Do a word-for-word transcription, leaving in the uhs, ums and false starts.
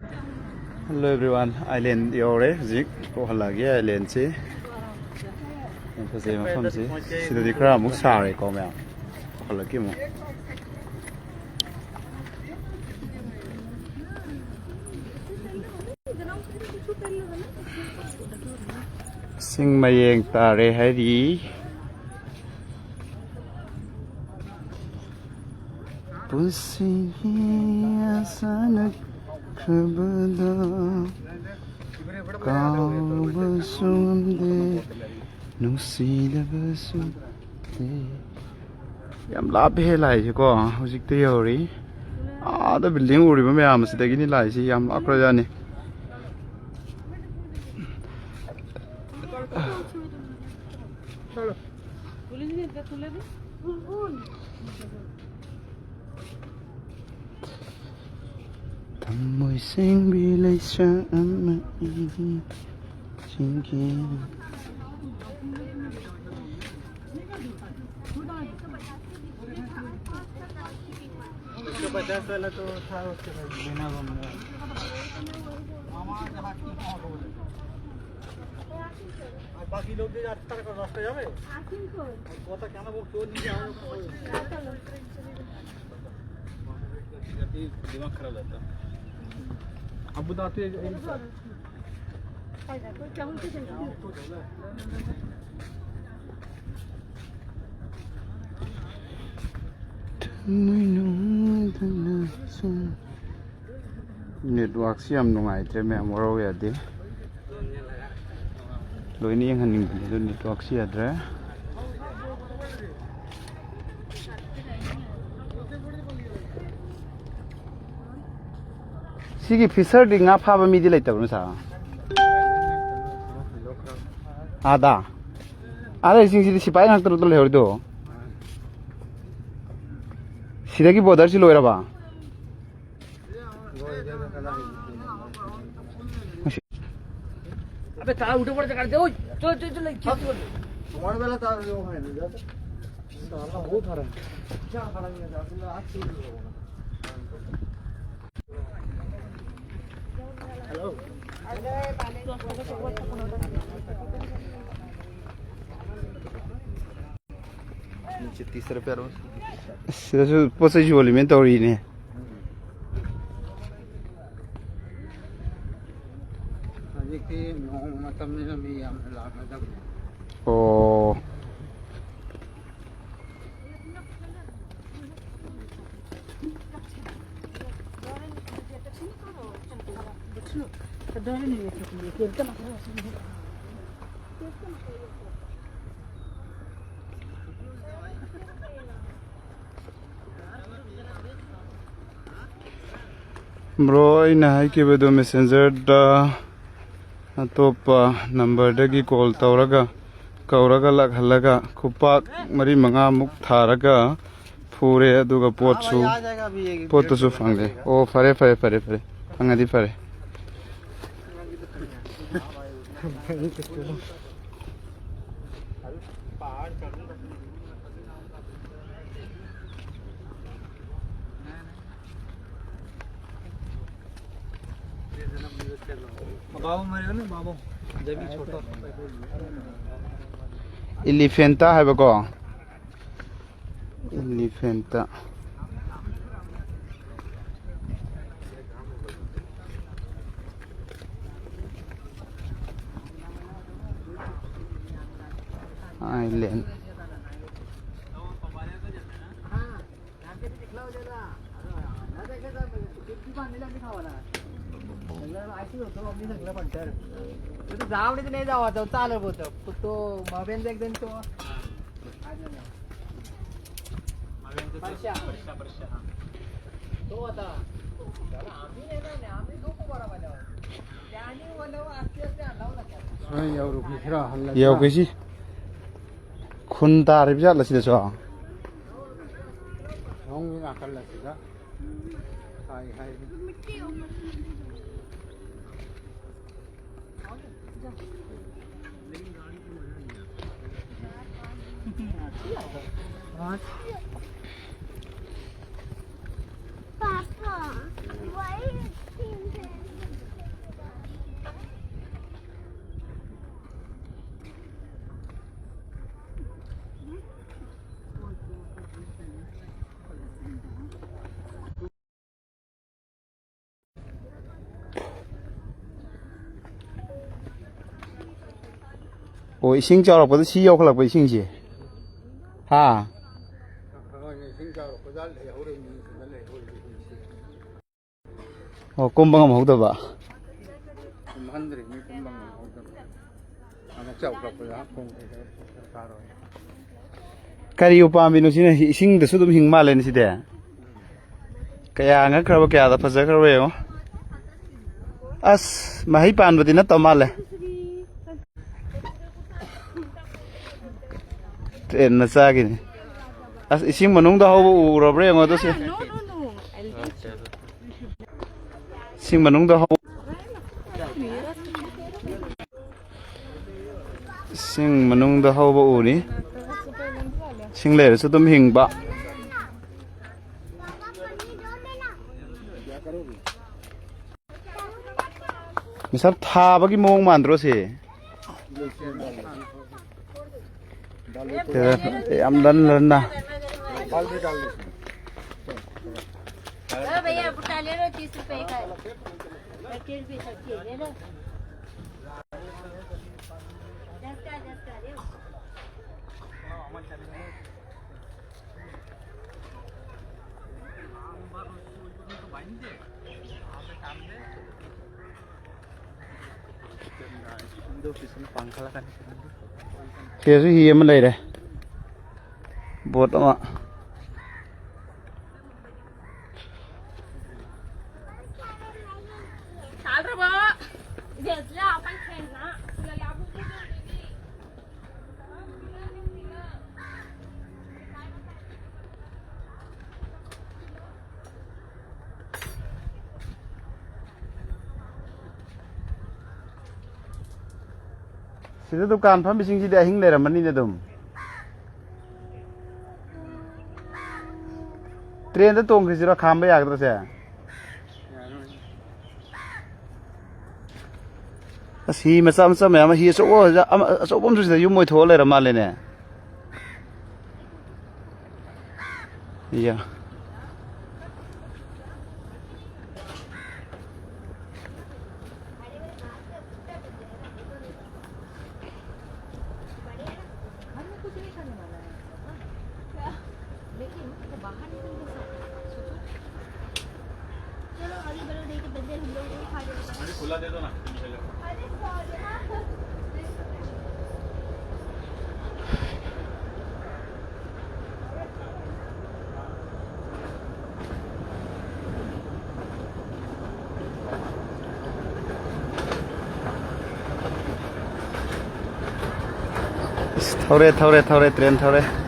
Hello everyone, island ꯌꯧꯔꯦ ꯍꯧꯖꯤꯛ꯫ ꯀꯣꯛꯍꯜꯂꯛꯑꯒꯦ islandꯁꯤ꯫ ꯌꯥꯝ ꯐꯖꯩ ꯃꯐꯝꯁꯤ꯫ ꯁꯤꯗꯗꯤ ꯈꯔ ꯑꯃꯨꯛ ꯁꯥꯔꯦꯀꯣ ꯃꯌꯥꯝ꯫ ꯀꯣꯛꯍꯜꯂꯛꯀꯦ ꯑꯃꯨꯛ꯫ ꯆꯤꯡ ꯃꯌꯦꯡ ꯇꯥꯔꯦ ꯍꯥꯏꯔꯤ꯫ ꯄꯨꯟꯁꯤꯒꯤ ꯑꯁꯥ ꯅꯛꯈ꯭ꯔꯕꯗꯣ ꯀꯥꯎꯕꯁꯨ ꯉꯝꯗꯦ, ꯅꯨꯡꯁꯤꯗꯕꯁꯨ ꯅꯠꯇꯦ꯫ ꯌꯥꯝ ꯂꯥꯞꯄꯦꯍꯦ ꯂꯥꯛꯏꯁꯦꯀꯣ꯫ ꯍꯧꯖꯤꯛꯇ ꯌꯧꯔꯤ꯫ ꯑꯥꯗ building ꯎꯔꯤꯕ ꯃꯌꯥꯝ ꯑꯁꯤꯗꯒꯤꯅꯤ ꯂꯥꯛꯏꯁꯤ꯫ ꯌꯥꯝ ꯂꯥꯞꯈ꯭ꯔꯖꯥꯠꯅꯤ꯫ ꯊꯃꯣꯏ ꯁꯦꯡꯕꯤ ꯂꯩꯁꯥ ꯑꯃ ꯏꯕꯤ ꯆꯤꯡꯒꯤ꯫ उसके पचास वाला तो था, उसके बाद लेना बनना। আর বাকি লোক যদি আটটা করে দশটা যাবে, আর কথা কেন বল, কেউ নিজে আরো। दिमाग खराब रहता। अब बताते हैं। ꯊꯃꯣꯏꯅꯨꯡꯗꯅ ꯁꯨꯝ꯫ Networkꯁꯤ ꯌꯥꯝ ꯅꯨꯡꯉꯥꯏꯇ꯭ꯔꯦ ꯃꯌꯥꯝ, ꯋꯥꯔꯧ ꯌꯥꯗꯦ꯫ ꯂꯣꯏꯅ ꯌꯦꯡꯍꯟꯅꯤꯡꯕꯅꯤ ꯑꯗꯨ networkꯁꯤ ꯌꯥꯗ꯭ꯔꯦ꯫ ꯁꯤꯒꯤ fisherꯗꯤ ꯉꯥ ꯐꯥꯕ ꯃꯤꯗꯤ ꯂꯩꯇꯕ꯭ꯔꯣ ꯁꯥ? ꯑꯥꯗ? ꯑꯥꯗ ꯏꯁꯤꯡꯁꯤꯗꯤ ꯁꯤꯐꯥꯏ ꯉꯥꯛꯇ ꯅꯠꯇ꯭ꯔꯣ ꯂꯩꯍꯧꯔꯤꯗꯣ? ꯁꯤꯗꯒꯤ borderꯁꯤ ꯂꯣꯏꯔꯕ? अबे साला उठे पड़े कर दे, ओए, चल, चल, चल, चल। तुम्हारे वाला तार जो है ना, जैसे। बहुत हरा है। क्या हरा है, जैसे आज से ही होगा। ꯅꯤꯡꯆꯦ, ꯇꯤꯁ ꯔꯨꯄꯤꯌꯥ ꯔꯣ꯫ ꯑꯁ, ꯁꯤꯗꯁꯨ ꯄꯣꯠ ꯆꯩ ꯌꯣꯜꯂꯤꯃꯦꯅ ꯇꯧꯔꯤꯅꯦ꯫ ꯍꯧꯖꯤꯛꯇꯤ ꯅꯣꯡ ꯃꯇꯝꯅꯤꯅ ꯃꯤ ꯌꯥꯝꯅ ꯂꯥꯛꯅꯗꯕꯅꯦ꯫ ꯑꯣ꯫ ꯕ꯭ꯔꯣ, ꯑꯩꯅ ꯍꯥꯏꯈꯤꯕꯗꯨ ꯃꯦꯁꯦꯟꯖꯔꯗ ꯑꯇꯣꯞꯄ ꯅꯝꯕꯔꯗꯒꯤ ꯀꯣꯜ ꯇꯧꯔꯒ, ꯀꯧꯔꯒ ꯂꯥꯛꯍꯜꯂꯒ ꯈꯨꯄꯥꯛ ꯃꯔꯤ ꯃꯉꯥꯃꯨꯛ ꯊꯥꯔꯒ ꯐꯨꯔꯦ, ꯑꯗꯨꯒ ꯄꯣꯠꯁꯨ, ꯄꯣꯠꯇꯨꯁꯨ ꯐꯪꯂꯦ꯫ ꯑꯣ, ꯐꯔꯦ, ꯐꯔꯦ, ꯐꯔꯦ, ꯐꯔꯦ, ꯐꯪꯉꯗꯤ ꯐꯔꯦ꯫ बाबू मरेगा ना, बाबू, जब भी छोटा। Elephanta ꯍꯥꯏꯕꯀꯣ꯫ Elephanta꯫ Island꯫ तो जाओ, नहीं तो नहीं जाओ, तो चालत बोलतो. तो मवेन देख देन तो. तो आता. आम्ही नाही ना, आम्ही लोक बरा माझ्यावर. त्याने बोलव, असते असते आणावं लागतं. ꯌꯧꯔꯛꯏꯁꯤ꯫ ꯈꯨꯟ ꯇꯥꯔꯤꯕ ꯖꯥꯠꯂ ꯁꯤꯗꯁꯨ? ꯁꯣꯝꯒꯤ ꯅꯥꯀꯜ ꯑꯁꯤꯗ ꯇꯥꯏ ꯍꯥꯏꯔꯤ꯫ पापा, वही। ꯑꯣ, ꯏꯁꯤꯡ ꯆꯥꯎꯔꯛꯄꯗ ꯁꯤ ꯌꯧꯈꯠꯂꯛꯄ ꯏꯁꯤꯡꯁꯦ? ꯍꯥ? ꯍꯣꯏꯅꯦ, ꯏꯁꯤꯡ ꯆꯥꯎꯔꯛꯄꯗ ꯂꯩꯍꯧꯔꯤꯅꯤ, ꯁꯤꯗ ꯂꯩꯍꯧꯔꯤꯅꯤ ꯏꯁꯤꯡꯁꯦ꯫ ꯑꯣ, ꯀꯨꯝꯕ ꯉꯝꯍꯧꯗꯕ꯫ ꯀꯨꯝꯍꯟꯗ꯭ꯔꯤꯅꯤ, ꯀꯨꯝꯕ ꯉꯝꯍꯧꯗꯕ꯫ ꯑꯃꯨꯛ ꯆꯥꯎꯈꯠꯂꯛꯄꯗ ꯈꯣꯡ ꯀꯩꯗꯧ ꯗꯔꯀꯥꯔ ꯑꯣꯏ꯫ ꯀꯔꯤ ꯎꯄꯥꯝꯕꯤꯅꯣ ꯁꯤꯅ? ꯏꯁꯤꯡꯗꯁꯨ ꯑꯗꯨꯝ ꯍꯤꯡ ꯃꯥꯜꯂꯦꯅꯦ ꯁꯤꯗꯤ꯫ ꯀꯌꯥ ꯉꯛꯈ꯭ꯔꯕ, ꯀꯌꯥꯗ ꯐꯖꯈ꯭ꯔꯕ ꯌꯦꯡꯉꯣ꯫ ꯑꯁ, ꯃꯍꯩ ꯄꯥꯟꯕꯗꯤ ꯅꯠꯇꯕ ꯃꯥꯜꯂꯦ꯫ ꯇ꯭ꯔꯦꯟ ꯃꯆꯥꯒꯤꯅꯤ꯫ ꯑꯁ, ꯏꯁꯤꯡ ꯃꯅꯨꯡꯗ ꯍꯧꯕ ꯎꯔꯕ꯭ꯔꯥ ꯌꯦꯡꯉꯣ ꯑꯗꯨ ꯁꯤ꯫ ꯏꯁꯤꯡ ꯃꯅꯨꯡꯗ ꯍꯧ-, ꯏꯁꯤꯡ ꯃꯅꯨꯡꯗ ꯍꯧꯕ ꯎꯅꯤ꯫ ꯏꯁꯤꯡ ꯂꯩꯔꯁꯨ ꯑꯗꯨꯝ ꯍꯤꯡꯕ꯫ ꯃꯤꯁꯛ ꯊꯥꯕꯒꯤ ꯃꯑꯣꯡ ꯃꯥꯟꯗ꯭ꯔꯣ ꯁꯤ? ꯌꯥꯝ ꯂꯟ ꯂꯟꯅ꯫ लो भैया, भुट्टा ले लो, तीस रुपए का है। पच्चीस भी सब्जी ले लो। दस का, दस का ले लो। ꯁꯤꯗꯁꯨ ꯍꯤ ꯑꯃ ꯂꯩꯔꯦ꯫ ꯕꯣꯠ ꯑꯃ꯫ ꯁꯤꯗ ꯗꯨꯀꯥꯟ ꯐꯝꯃꯤꯁꯤꯡꯁꯤꯗꯤ ꯑꯍꯤꯡ ꯂꯩꯔꯝꯃꯅꯤꯅꯦ ꯑꯗꯨꯝ꯫ ꯇ꯭ꯔꯦꯟꯗ ꯇꯣꯡꯈ꯭ꯔꯤꯁꯤꯔꯣ ꯈꯥꯝꯕ ꯌꯥꯒꯗ꯭ꯔꯁꯦ? ꯑꯁ, ꯍꯤ ꯃꯆꯥ ꯃꯆꯥ ꯃꯌꯥꯝ ꯑꯃ, ꯍꯤ ꯑꯆꯧꯕ ꯑꯃ, ꯑꯆꯧꯕ ꯑꯃꯁꯨ ꯁꯤꯗ ꯌꯨꯝ ꯑꯣꯏꯊꯣꯛꯑ ꯂꯩꯔ ꯃꯥꯜꯂꯦꯅꯦ꯫ ꯏꯌꯥ꯫ ꯑꯁ, ꯊꯧꯔꯦ, ꯊꯧꯔꯦ, ꯊꯧꯔꯦ, ꯇ꯭ꯔꯦꯟ ꯊꯧꯔꯦ꯫